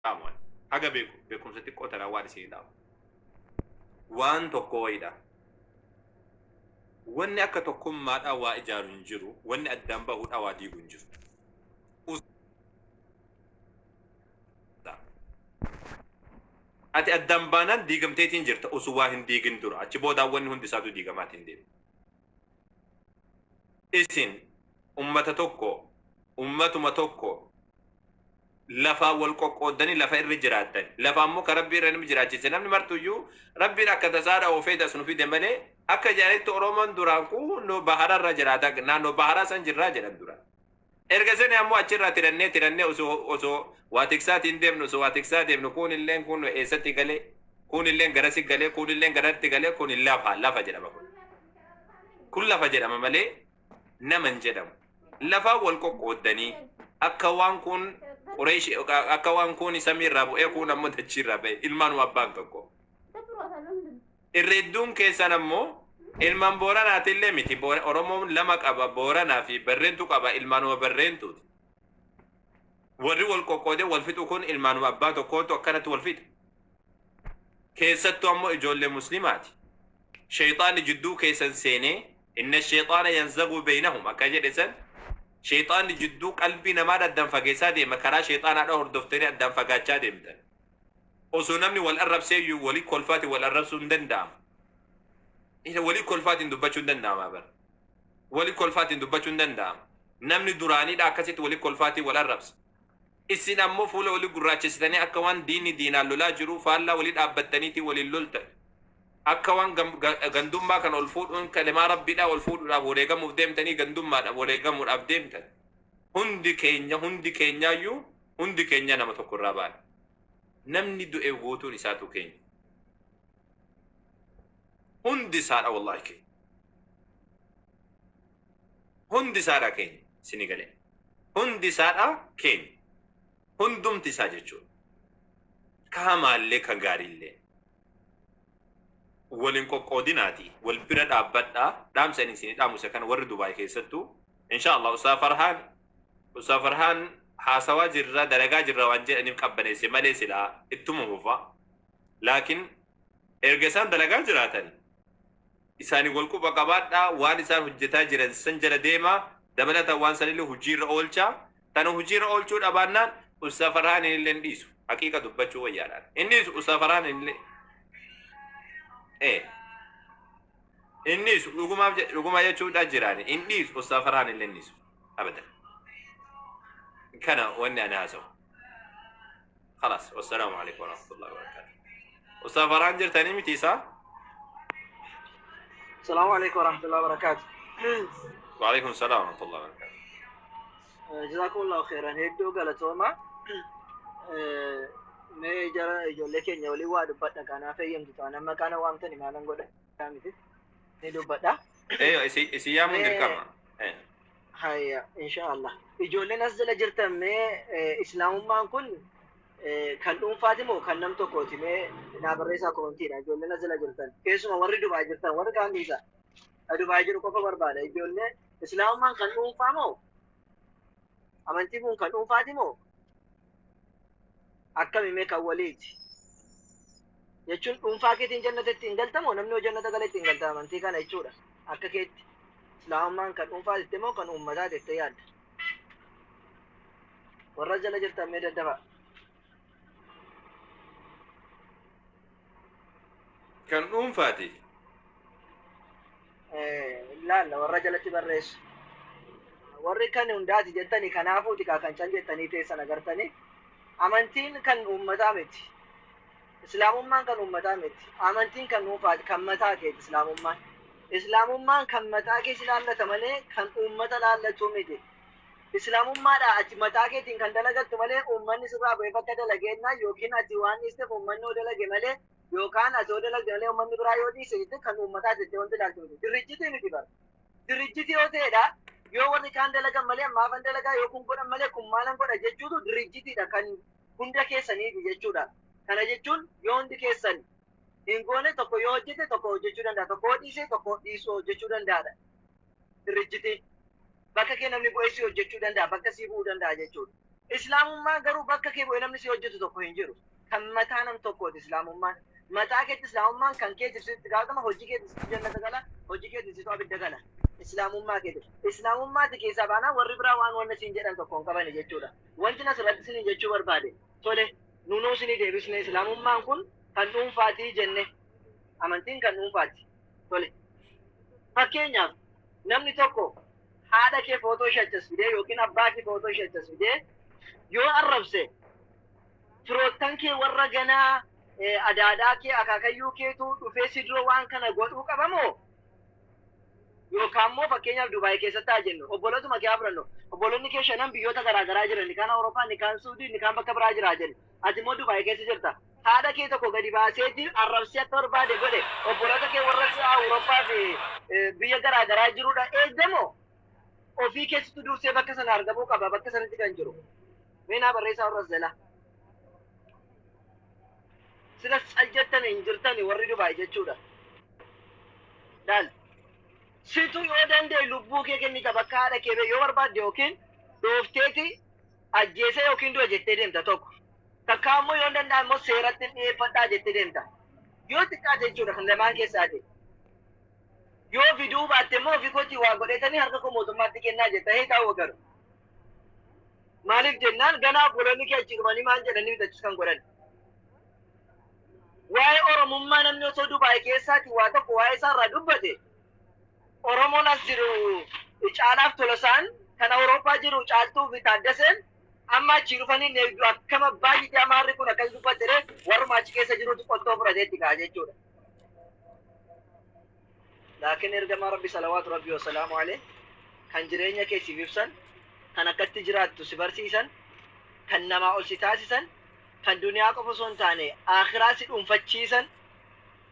Dhaamu ani. Haga beeku beekumsa xiqqoo tanaan waan isinii dhaamu. Waan tokko wayiidha. Wanni akka tokkummaadhaa waa ijaaru hin jiru, wanni addaan bahuudhaa waa diigu hin jiru. Usa. Ati addaan baanaan diigamteetiin jirta osoo waa hin diigin dura. Achi boodaan wanni hundi isaatu diigamaatiin deema. Isin ummata tokko, ummatuma tokko, lafaan wal qoqqooddanii lafa irra jiraattan. Lafa ammoo ka Rabbii irra nama jiraachise. Namni martuyyuu Rabbiin akka tasaadha oofee as nu fide malee akka jedhanitti Oromoon duraan kunnoo bahara irra jiraata naannoo baharaa san jirraa jedhan duraan. Erga sani ammoo achirraa tirannee tirannee osoo osoo waa tiksaatiin deemnu osoo waa tiksaa deemnu kuun illeen kun eessatti galee kuun illeen garasi galee kuun illeen garatti galee kun lafa lafa jedhama kun. Kun lafa jedhama malee nama hin jedhamu. Lafaan wal qoqqooddanii akka waan kuun Qureesh akka waan kuun samii irraa bu'ee kuun ammoo dachii irraa ba'e ilmaanuma abbaan tokko. Irra hedduun keessan ammoo ilmaan Booranaatillee miti. Oromoon lama qaba Booranaa fi Barreentu qaba ilmaanuma Barreentuuti. Warri wal qoqqoodee wal fixu kun ilmaanuma abbaa tokkootu akkanatti wal fixa. Keessattuu ammoo ijoollee Muslimaati. Sheyxaanni jidduu keessan seenee Inna sheyxaana yanzaghu beynahum akka jedhe san sheyxaanni jidduu qalbii namaadha addaan fageessaa deema karaa sheyxaanaadha hordoftanii addaan fagaachaa deemtan. Osoo namni wal arrabseeyyuu walii kolfaatiin wal arrabsuu hin danda'amu. Walii kolfaatiin dubbachuu hin danda'ama bar. Walii kolfaatiin dubbachuu hin danda'amu. Namni duraaniidha akkasitti walii kolfaatiin wal arrabsa. Isin ammoo fuula walii gurraachessitanii akka waan diinni diinaan lolaa jiruu faallaa walii dhaabbattaniitii waliin loltan. Akka waan gandummaa kana ol fuudhuun kalimaa Rabbiidhaa ol fuudhuudhaaf wareegamuuf deemtanii gandummaadhaaf wareegamuudhaaf deemtan. Hundi keenya hundi keenyaayyuu hundi keenya nama tokko irraa baane. Namni du'e guutuun isaatu keenya. Hundi isaadha wallaahi keenya. Hundi isaadha keenya isinii galee. Hundi isaadha keenya. Hundumti isaa jechuudha. Ka hamaallee ka gaariillee. Wal hin qoqqoodinaati wal bira dhaabbadhaa dhaamsa inni isinii dhaamu isa kana warri Dubaay keessattuu insha Allah Ustaaz Farhaan Ustaaz Farhaan haasawaa jirra dalagaa jirra waan jedhaniif qabbaneesse malee silaa ittuma fufa laakiin erga isaan dalagaa jiraatan isaanii wal quba qabaadhaa waan isaan hojjetaa jiran san jala deemaa dabalataan waan sanillee hojiirra oolchaa tana hojiirra oolchuu dhabaannaan Ustaaz Farhaan illee hin dhiisu haqiiqa dubbachuu wayyaadhaan hin dhiisu Ustaaz Farhaan illee ee hin dhiisu dhugumaaf dhuguma jechuudha jiraani hin dhiisu Ustaaz Farhaan illee hin dhiisu abadan kana wanni ani haasa'u خلاص والسلام عليكم ورحمة الله وبركاته Ustaaz Farhaan jirtanii miti isaa السلام عليكم ورحمة الله وبركاته. وعليكم السلام ورحمة الله وبركاته. جزاكم الله خيرا hedduu galatooma. Mee jara ijoollee keenya waliin waa dubbadha kanaaf eeyyamtu ta'a amma kana waamtani maalan godha miti ni dubbadha. Eeyo isi yaamuun dirqama. Hayya insha Allah. Ijoolleen as jala jirtan mee islaamummaan kun kan dhuunfaati moo kan nam tokkooti mee naa barreessaa commentiidha ijoolleen as jala jirtan keessuma warri Dubaay jirtan warri kaan dhiisa. Dubaay jiru qofa barbaada ijoollee islaamummaan kan dhuunfaa moo amantiin kun kan dhuunfaati moo akkami mee kan waliiti jechuun dhuunfaa keetiin jannata ittiin galta moo namni yoo jannata gala ittiin galta amantii kana jechuudha akka keetti islaamummaan kan dhuunfaa jettee moo kan uummataa jettee yaadda warra jala jirtan mee daddafa. Kan dhuunfaati. Laalla warra jalatti barreessu. Warri kan hundaati jettanii kanaafuuti kaa kan cal jettanii teessan agartanii amantiin kan uummataa miti. Islaamummaan kan uummataa miti. Amantiin kan dhuunfaati kan mataa keeti islaamummaan. Islaamummaan kan mataa keessa laallata malee kan uummata laallatu miti. Islaamummaadha ati mataa keetiin kan dalagattu malee uummanni sirraa bu'ee bakka dalageennaa yookiin ati waan dhiisteef uummanni yoo dalage malee yookaan ati yoo dalagde malee uummanni biraa yoo dhiise jettee kan uummataa jettee wanti ilaaltu miti. Dirrijjitii miti bara. Dirrijjitii yoo ta'edha yoo warri kaan dalagan malee maafan dalagaa yoo kun godhan malee kun maalan godha jechuutu dirrijjitiidha kan hunda keessaniiti jechuudha. Kana jechuun yoo hundi keessan hin goone tokko yoo hojjete tokko hojjechuu danda'a tokko yoo dhiise tokko dhiisuu hojjechuu danda'adha. Dirrijjitiin bakka kee namni bu'ee si hojjechuu danda'a bakka sii bu'uu danda'a jechuudha. Islaamummaan garuu bakka kee bu'ee namni si hojjetu tokko hin jiru. Kan mataa nam tokkooti islaamummaan. Mataa keetti islaamummaan kan keetiif sitti gaafatama, hojii keetiif sitti jannata gala, hojii keetiif situ abidda gala. Islaamummaa keeti. Islaamummaati keessaa baanaa warri biraa waan wanna siin jedhan tokko hin qabani jechuudha. Wanti asirratti isiniin jechuu barbaade, tole, nunuu isinii deebisne, islaamummaan kun kan dhuunfaatii jenne, amantiin kan dhuunfaati. Tole. Fakkeenyaaf namni tokko haadha kee footoo ishee achas fidee yookiin abbaa kee footoo ishee achas fidee yoo arrabse, firoottan kee warra ganaa adaadaa kee akaakayyuu keetu dhufee si dura waan kana godhuu qabamoo? Yookaan immoo fakkeenyaaf Dubaay keessatti haa jennu, obbolootuma kee haa fudhannu, obboloonni kee shanan biyyoota garaagaraa jiran, ni kaan Awurooppaa, ni kaan Suudii, ni kaan bakka biraa jiraa jennu, ati immoo Dubaay keessa jirta. Haadha kee tokko gadi baaseeti arrabsee akka barbaade godhe, obboloota kee warra Awurooppaa fi biyya garaagaraa jirudha eegdamoo ofii keessattuu dursee bakka sana argamuu qaba, bakka sanatti kan jiru? Mee naa barreessaa warra jalaa. Silas cal jettan hin jirtani warri Dubaay jechuudha. Laal. Situ yoo danda'e lubbuu kee kennita bakka haadha kee yoo barbaadde, yookiin dhoofteeti ajjeesee yookiin du'a jettee deemta tokko. Takka immoo yoo danda'an immoo seeratti dhiyeeffadhaa jettee deemta. Yoo xiqqaate jechuudha kan lamaan keessaati. Yoo fiduu baatte immoo ofii kootii waa godheetanii harka koo mootummaatti kennaa jetta, hee taa'u garuu. Maaliif jennaan ganaa obboloonni kee achi dhufanii maal jedhanii bitachus kan godhan. Waa'ee Oromummaa namni osoo Dubaay keessaati waa tokko waa'ee isaarraa dubbate, Oromoon as jiru Caalaaf Tolosaan, kan Awurooppaa jiru Caaltuu fi Taaddaseen amma achii dhufanii neegdu akkama baay'ee amaarri kun akkas dubbatte, warruma achi keessa jirutu qottoo fudhatee itti ka'a jechuudha. Laakiin ergamaa Rabbi salawaatu Rabbi wasalaamu alayhi kan jireenya kee siif ibsan, kan akkatti jiraattu si barsiisan, kan namaa ol si taasisan, kan duniyaa qofa osoo hin taane akhiraa si dhuunfachiisan,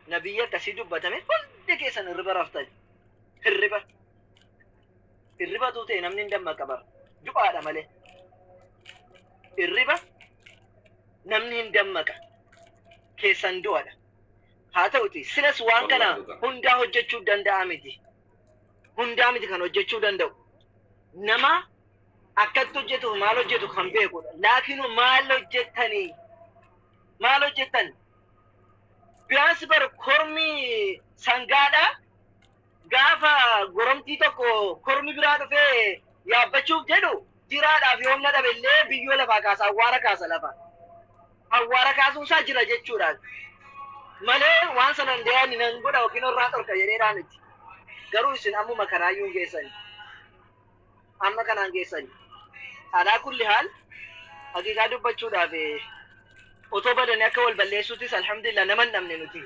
nabiyyi akkasii dubbatame hundi keessan hirriba raftan. Hirriba. Hirribatu ta'e namni hin dammaqa bara. Du'aadha malee. Hirriba namni hin dammaqa. Keessan du'aadha. Haa ta'uti silas waan kana hundaa hojjechuu danda'a miti. Hundaa miti kan hojjechuu danda'u. Nama akkatti hojjetuuf maal hojjetu kan beekudha. Laakiin maal hojjettanii? Maal hojjettan? Biyaansi bar kormi sangaadha. Gaafa goromtii tokko kormi biraa dhufee yaabbachuuf jedhu, jiraadhaaf yoo humna dhabe illee biyyoo lafaa kaasa, awwaara kaasa lafa. Awwaara kaasuun isaa jira jechuudha. Malee waan sana hin nan godha yookiin irraa dhorka jedheedhaa miti. Garuu isin ammuma kanaayyuu hin geessani. Amma kanaan geessani. Alaa kulli haal, haqiiqaa dubbachuudhaaf, otoo badanii akka wal balleessuutis alhamdulillah nama hin dhabne nuti.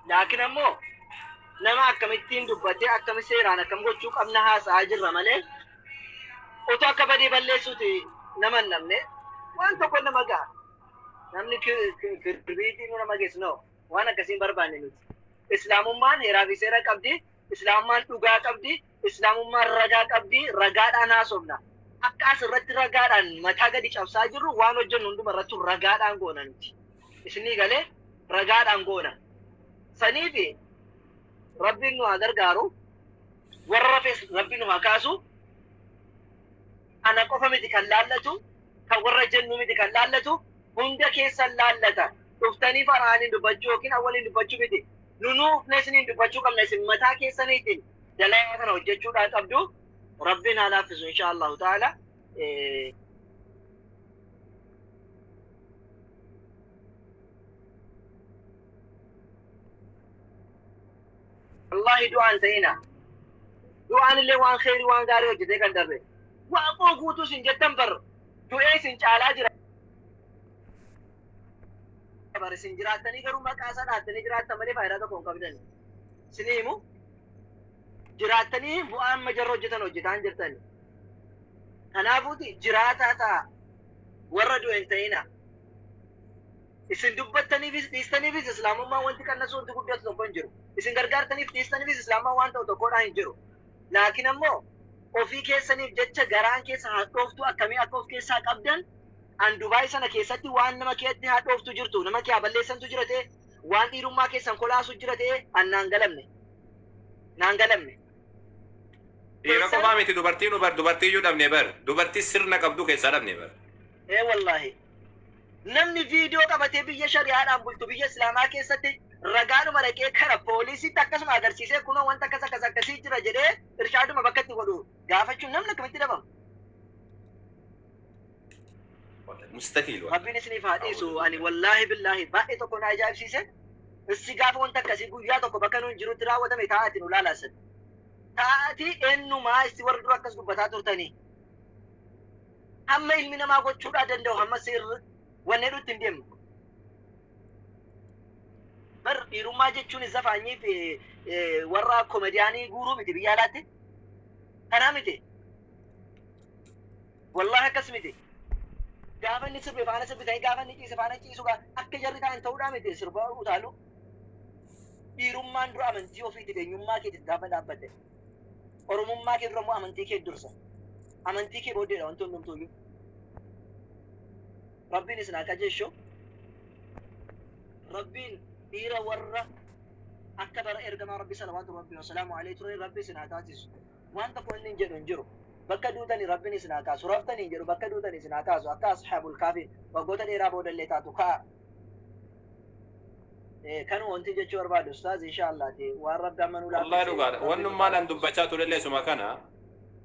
Laakiin ammoo nama akkamittiin dubbatee akkami seeraan akkam gochuu qabna haasa'aa jirra malee otoo akka badii balleessuuti nama hin dhabne. Waan tokko nama ga'a. Namni kirbiitii nu nama geessu no, waan akkasiin barbaanne nuti. Islaamummaan heeraa fi seera qabdi. Islaamummaan dhugaa qabdi. Islaamummaan ragaa qabdi. Ragaadhaan haasofna. Akka asirratti ragaadhaan mataa gadi cabsaa jirru, waan hojjennu hunduma irratti ragaadhaan goona nuti. Isinii galee, ragaadhaan goona. Saniifi Rabbiin nu haa gargaaru. Warra rafes Rabbiin nu haa kaasu. Ana qofa miti kan laallatu, kan warra jennu miti kan laallatu, hunda keessan laallata. Dhuftanii faraaniin dubbachuu yookiin awwaliin dubbachuu miti. Nunuu ufnee isiniin dubbachuu qabna, isin mataa keessaniitiin dalagaa kana hojjechuudhaa qabdu. Rabbiin haa laaffisu insha Allahu ta'ala. Wallahi du'aan ta'ina. Du'aan illee waan kheyrii, waan gaarii hojjetee kan darbe. Waaqoo guutuu isin jettan bar du'ee isin caalaa jira. Bar isin jiraattanii garuu maqaa isaa dhaattanii jiraattan malee faayidaa tokko hin qabdan. Isinii himu, jiraattanii bu'aa amma jarra hojjetan hojjetaan jirtan. Kanaafuuti jiraataa ta'a. Warra du'e hin ta'ina. Isin dubbattaniifis dhiistaniifis islaamummaan wanti qannasu, wanti guddatu tokko hin jiru. Isin gargaartaniif dhiistaniifis islaamummaan waan ta'u tokkodha hin jiru. Laakiin ammoo ofii keessaniif jecha garaan keessa hadhooftuu akkamii akka of keessaa qabdan, an Dubaay sana keessatti waan nama keetti hadhooftu jirtu, nama kee balleessantu jira ta'e, waan dhiirummaa keessan kolaasu jira ta'e, an naan galamne. Naan galamne. Dhiira qofaa miti, dubartii nu bar, dubartii iyyuu dhabne bar, dubartii sirna qabdu keessaa dhabne bar. Ee wallaahi. Namni viidiyoo qabatee biyya shari'aadhaan bultu, biyya islaamaa keessatti ragaadhuma dhaqee kara poolisiitti akkasuma agarsiisee, kunoo wanta akkas akkas akkasii jira jedhee irshaaduma bakka itti godhu gaafachuun namni akkamitti dhabamu? Mustahiil. Rabbiin isiniif haa dhiisu. Ani wallaahi billaahi baay'ee tokko na ajaa'ibsiise. Issi gaafa wanta akkasii guyyaa tokko bakka nuun jirutti raawwatame taa'aati nu laalaasan. Taa'atii eenyumaa issi warri dura akkas dubbataa turtanii. Hamma ilmi namaa gochuudhaa danda'u hamma seerri wanni hedduutti hin deemnu. Bar dhiirummaa jechuun zafaanyii fi warra komediyaanii guuruu miti biyya alaatti. Kanaa miti. Wallaahi akkas miti. Gaafa inni sirbe faana sirbitanii, gaafa inni ciise faana ciisu, akka jarri ta'an ta'uudhaa miti sirba utaalu. Dhiirummaan dura amantii ofiitiif, eenyummaa keetiif gaafa dhaabbatte. Oromummaa kee dura immoo amantii kee dursa. Amantii kee booddeedha wanti hundumtuuyyuu. Rabbiin isin haa qajeeshu. Rabbiin dhiira warra akka bara ergamaa Rabbi salawaatu Rabbi wasalaamu alayhi ture Rabbi isin haa taasisu. Waan tokko inni hin jedhu hin jiru. Bakka duutanii Rabbiin isin haa kaasu. Raftanii hin jedhu, bakka duutanii isin haa kaasu. Akka ashaabul kaafiin waggoota dheeraa boodallee taatu ka'a. Kanuma wanti jechuu barbaadu, ustaaz, insha Allah waan Rabbi amma nu Wallahi laaffise. Dhugaadha. Rabbi nu Wannummaan an laaffise. Dubbachaa turellee suma kana.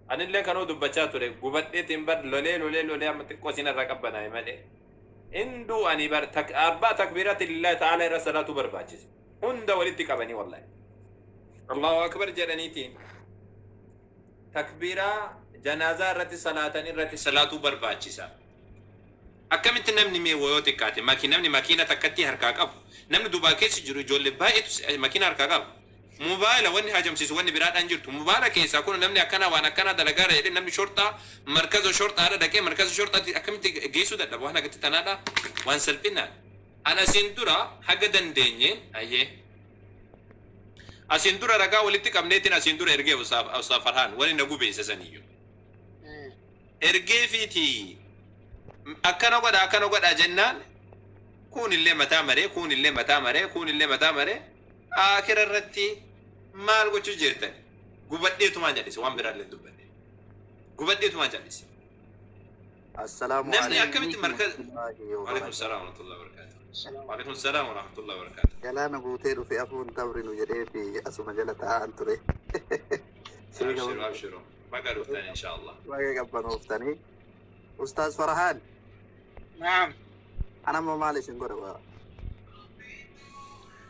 Anillee kanuu dubbachaa ture. Gubadheetiin bar lolee lolee lolee amma xiqqoo isin irraa qabbanaa'e malee. Hinduu ani bar abbaa takbiirati lillahi ta'ala irra salaatu barbaachisa. Hunda walitti qabanii wallahi. Allahu akbar jedhaniitiin takbiiraa janaazaa irratti salaatan irratti salaatuu barbaachisa. Akkamitti namni mee wayoo xiqqaate namni makiina takkatti harkaa qabu, namni dubaa keessa jiru, ijoollee baay'eetu makiina harkaa qaba. Mobaayila wanni hajamsiisu wanni biraadhaan jirtu mobaayila keessaa kun namni akkanaa waan akkanaa dalagaara jedhee namni shorxaa markaza shorxaadha dhaqee markaza shorxaatti akkamitti geessuu dadhaba? Waan akkatti tanaadha, waan salphinaan. Ana asiin dura haga dandeenyeen ayyee asiin dura ragaa walitti qabneetiin asiin dura ergee Ustaaf Farhaan wani na gubeessa saniyyuu. Ergee fiitii akkana godha akkana godha jennaan, kun illee mataa maree, kun illee mataa maree, kun illee mataa maree, akira irratti maal gochuu jirtan? Gubadheetumaan jal'ise, waan biraallee dubbadhe, gubadheetumaan jal'ise. Assalaamu Namni akkamitti alaikum markaza warahmatullahi Waalaikum wabarakatuh. salaam warahmatullahi wabarakatuh. Waalaikum salaam warahmatullahi wabarakatuh. Galaana guutee dhufe afuun tabrinu jedhee fi asuma jala taa'an ture. Sheeka. Abshiru, abshiru, baga dhuftan insha Allah. Baga qabbanooftanii. Ustaaz Farhaan, Naam. Anamma maal isin godha waa?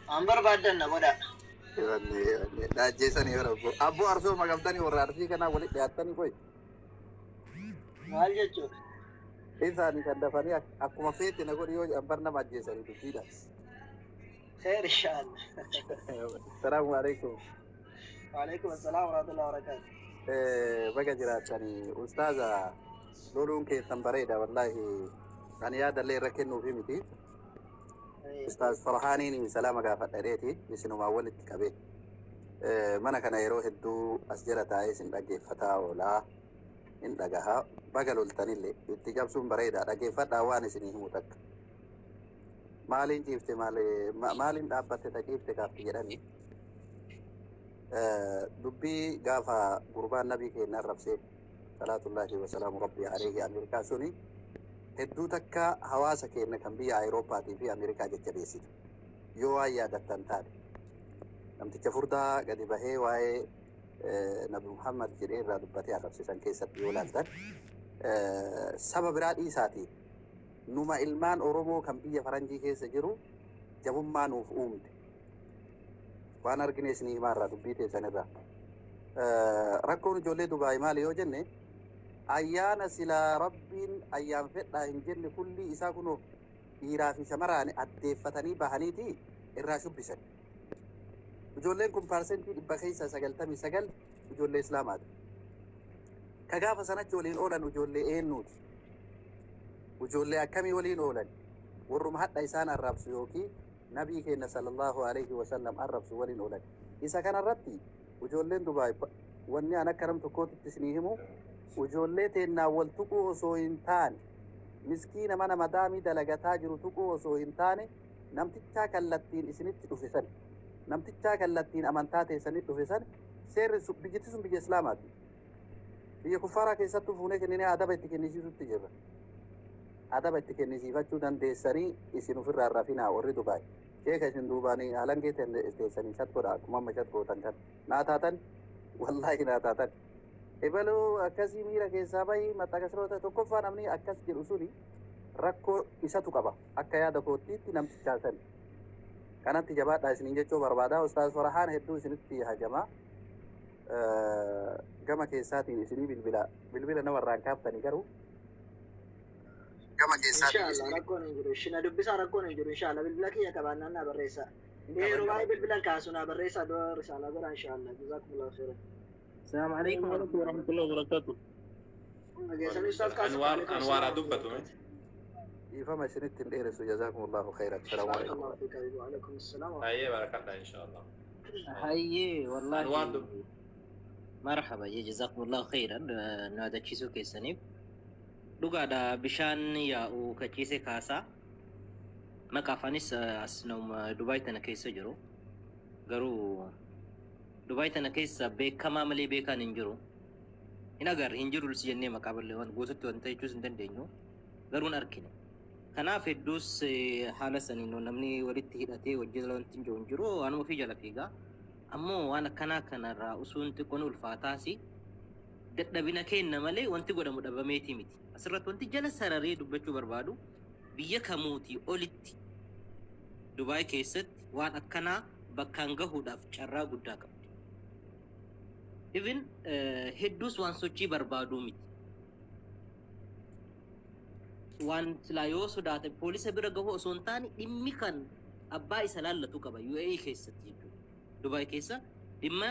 An barbaaddan na godha. Dhaajjeessanii yoo rabbo. Abboo arsoo magamtanii warra arsii kanaa walitti dhiyaattanii koyi. Maal jechuudha? Isaanii kan dafanii akkuma feete na godhi yoo jedhan bar nama ajjeessanii dubbiidha. Khair inshallah. Salaamu alaikum. Waalaikum assalam warahmatullahi wabarakatuh. Baga jiraattanii ustaaza, loluun keessan bareeda wallaahi, ani yaadallee irra kennuufi miti. Ustaaz Farhaaniin salaama gaafadhareeti isinumaa walitti qabe. Mana kana yeroo hedduu as jala taa'ee isin dhaggeeffataa oolaa hin dhagahaa, baga loltanillee itti cabsuun bareeda, dhaggeeffadhaa waan isinii himu takka. Maaliin ciifte, maaliin dhaabbatte ta ciifte kaafti jedhanii. Dubbii gaafa gurbaan nabii keenya arrabsee salaatullaahi wasalaamu rabbii alayhi Ameerikaa suni hedduu takka hawaasa keenya kan biyya Awurooppaatii fi Ameerikaa jajjabeessitu. Yoo waan yaadattan taate, namticha furdaa gadi bahee waa'ee Nabi Muhammad jedhee irraa dubbatee arrabsisan keessatti yoo ilaaltan, saba biraa dhiisaatii numa ilmaan Oromoo kan biyya faranjii keessa jiru jabummaa nuuf uumte. Waan argine isinii himaa irraa dubbii teessan irraa. Rakkoon ijoollee Dubaay maali yoo jenne, ayyaana silaa Rabbiin ayyaan fedhaa hin jenne kulli isaa kunoo dhiiraa fi shamaraan addeeffatanii bahaniiti irraa shubbisan. Ijoolleen kun 100% keessaa 99 ijoollee Islaamaati. Ka gaafa sanatti waliin oolan ijoollee eenyuuti? Ijoollee akkamii waliin oolan? Warruma hadha isaan arrabsu yookiin nabii keenya sallallahu alaihi wasallam arrabsu waliin oolan. Isa kanarratti ijoolleen Dubaay wanni an akka nam tokkootitti isinii himu, ijoollee teennaa wal tuquu osoo hin taane, miskiina mana madaamii dalagataa jiru tuquu osoo hin taane, namtichaa kallattiin isinitti dhufe san, namtichaa kallattiin amantaa teessanitti dhufe san, seerri biyyatti sun biyya Islaamaati. Biyya kuffaaraa keessattuu fuunee kenninee adaba itti kennisiisutti jirra. Adaba itti kennisiifachuu dandeessanii isin ofirraa hin rafinaa warri Dubaay. Sheeka isin duubaanii halangee teessanii shat godha akkuma amma shat gootan kan. Naa taatan wallaahi naa taatan. Ebaluu akkasii miira keessaa bahi maxxaqasroota tokkoffaa namni akkas jedhu suni rakkoo isatu qaba. Akka yaada koottiitti namtichaa sani. Kanatti jabaadhaa isiniin jechuu barbaada. Ustaaz Farahaan hedduu isinitti hajamaa. Gama keessaatiin isinii bilbila bilbila namarraan kaaftanii garuu gama keessaatiin Inshallah isinii rakkoon hin jiru. Shina dubbisaa rakkoon hin jiru. Inshallah bilbila kiyya qabaannaan naa barreessa. Yeroo baay'ee bilbilan kaasu naa barreessaa dura risaalaa godha inshallah. Jazakumullahu khairan. السلام عليكم عليكم ورحمة الله وبركاته. Dhageessanii ustaaz Qaasim. Anwaar Waalaikum Anwaaraa salaam. dubbatu. Dhiifama isinitti hin dheeressu. Jazaakumullahu khairan. Salaamu alaikum. Barakallahu fiik. Waalaikum salaam. Hayyee barakadha inshaallah. هاي والله Anwaar dubbu. مرحبا يا جزاكم الله خيرا نادى keessaniif dhugaadha bishaan yaa'u kachiise kaasaa maqaa afaanis as nama Dubaay tana keessa jiru garuu Dubaay tana keessa beekamaa malee beekaan hin jiru hin agarre hin jiru jennee maqaa ballee waan guututti wanta jechuus hin dandeenyu garuu hin argine kanaaf hedduus haala saniin namni walitti hidhatee wajjin wanti hin jiru hin jiru waanuma ofii jala fiigaa ammoo waan akkanaa kanarraa usuun xiqqoon ulfaataasi dadhabina kenna malee wanti godhamu dhabameetii miti. Asirratti wanti jala sararee dubbachuu barbaadu biyya kamuutii olitti Dubaay keessatti waan akkanaa bakkaan gahuudhaaf carraa guddaa qabdi. Even hedduus waan sochii barbaaduu miti. Waan silaa yoo sodaate poolisa bira gahuu osoo hin taane dhimmi kan abbaa isa laallatu qaba UAE keessatti jechuudha. Dubaay keessa dhimma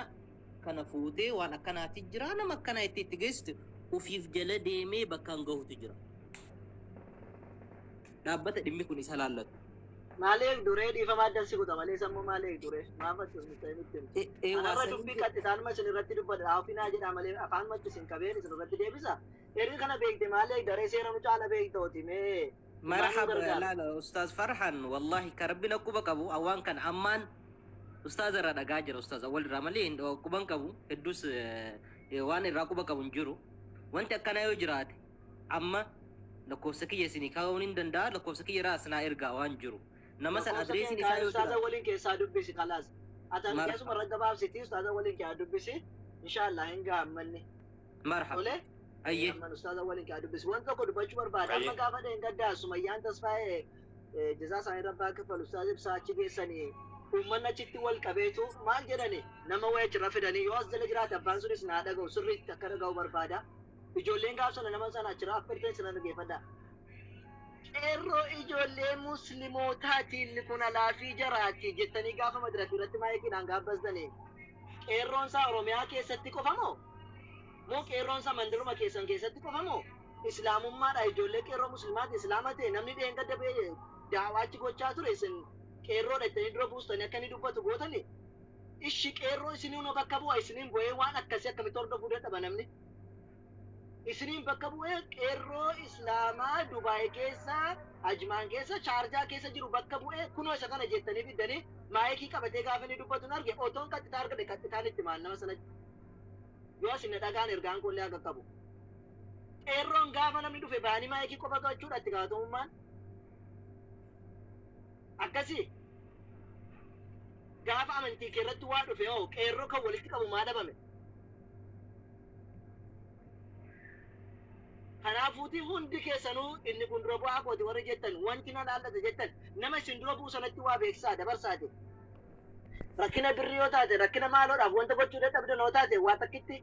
kana fuutee waan akkanaati jira nama akkanaa itti itti geessitu ufiif jala deemee bakkaan gahutu jira. Dhaabbata dhimmi kun isa laallatu. Maal eegduree dhiifama addan si kuta malee sammuu maal eegduree maaf akkas nutti nutti himtu. Anarra dubbii qaxxitaan isin irratti dubbadha haafinaa jedha malee afaan machi isin qabeen isin irratti deebisa. Erga kana beekte maal eegdaree seera nu caala beektooti mee. مرحبا لا لا أستاذ فرحان والله كربنا قبا قبو أوان كان أمان أستاذ را دغاجر أستاذ أول رمالي قبان قبو هدوس وان را قبا قبو نجرو وانت كان يجرات أما lakkoofsa kiyya isinii kaa'uun hin danda'a lakkoofsa kiyya irraa asinaa ergaa waan jiru nama san adreesiin isaa yoo Ustaaza jiraate waliin keessaa dubbisi kalaas. Atan keessuma irra gabaabsiti ustaaza waliin kee dubbisi. Inshaallah hin gahammanni. Marhaba. Tole. Ayyee. Amman ustaaza waliin kee dubbisi. Wanta tokko dubbachuu barbaada. Amma gaafa dheen gaddaa Sumayyaan Tasfaa'ee jazaa isaanii rabbaa kaffalu ustaaza ibsaa achi geessanii uummanni achitti wal qabeetu maal jedhani nama wayii achirra fidanii yoo as jala jiraate abbaan sunis naa dhaga'u sirriitti akka dhaga'u barbaada. Ijoolleen gaaf sana nama sana achirra affeertan sana dhaggeeffadha. Qeerroo ijoollee musliimootaatiin kun alaafii jaraati jettanii gaafa madraka irratti maayikiidhaan gaabbastanii qeerroon isaa Oromiyaa keessatti qofa moo? Moo qeerroon isaa mandaruma keessan keessatti qofa moo? Islaamummaadha ijoollee qeerroo musliimaati islaama ta'e namni dheengadda ba'ee daawaa achi gochaa ture isin qeerroodha jettanii dura buustanii akka inni dubbatu gootani. Ishi qeerroo isiniin bakka bu'a isiniin bu'ee waan akkasii akkamitti hordofuu dadhaba namni. Isiniin bakka bu'ee qeerroo islaamaa Dubaay keessa Ajmaan keessa Chaarjaa keessa jiru bakka bu'ee kunoo isa kana jettanii fiddanii maayikii qabatee gaafa inni dubbatu hin arge otoon qaxxitaa argate qaxxitaan itti maan nama sanatti. Yoo asin na dhagaan ergaan kollee akka qabu. Qeerroon gaafa namni dhufe baanii maayikii qofa qabachuudha itti gaafatamummaan. Akkasii gaafa amantii kee irratti waa dhufe hoo qeerroo kan walitti qabu maa dhabame? Kanaafuuti hundi keessanuu inni kun dura bu'aa kooti warri jettan wanti na laallata jettan nama isin dura bu'u sanatti waa beeksisaa dabarsaate. Rakkina birrii yoo taate rakkina maaloodhaaf wanta gochuu dadhabdan yoo taate waa takkitti